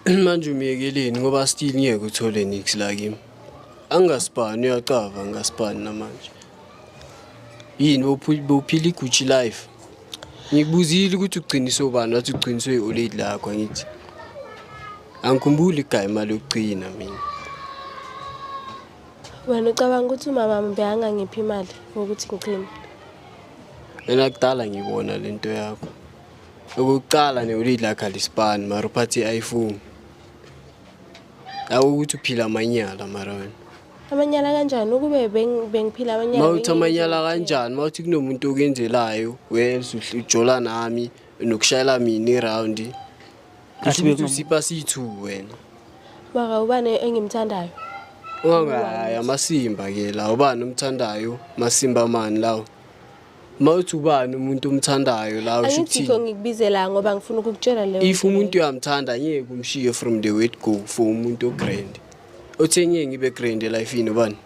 Manje umiyekeleni ngoba still ngeke uthole nix la kimi. Angasipani uyacava ngasipani namanje. Yini bowuphila iGucci life? Ngikubuzile ukuthi ugciniswe ubani, wathi ugciniswe i-olady lakho, angithi. Angikhumbuli igaya imali yokugcina mina. Wena ucabanga ukuthi umama bekangangiphi imali yokuthi ngichime? Mina kudala ngibona lento yakho. Okokuqala ne-olady lakho alisipani mara uphathe i-iPhone. Yabo ukuthi uphila amanyala mara wena. Amanyala kanjani? Ukube bengiphila amanyala. Mawuthi amanyala kanjani? Mawuthi kunomuntu okenzelayo, wena ujola nami nokushayela mina iround. Athi Kusho ukuthi usipha siyi-two wena. Mara ubani engimthandayo? Ungangayi amasimba ke la, ubani omthandayo? Masimba mani lawo? Mawuthi ubani umuntu omthandayo la, usho Angithi yikho ukuthini? ngikubizela ngoba ngifuna ukukutshela leyo If nto umuntu leyo. uyamthanda, ngeke umshiye from the word go for umuntu o-grand. Othe ngeke ngibe grand elifini ubani?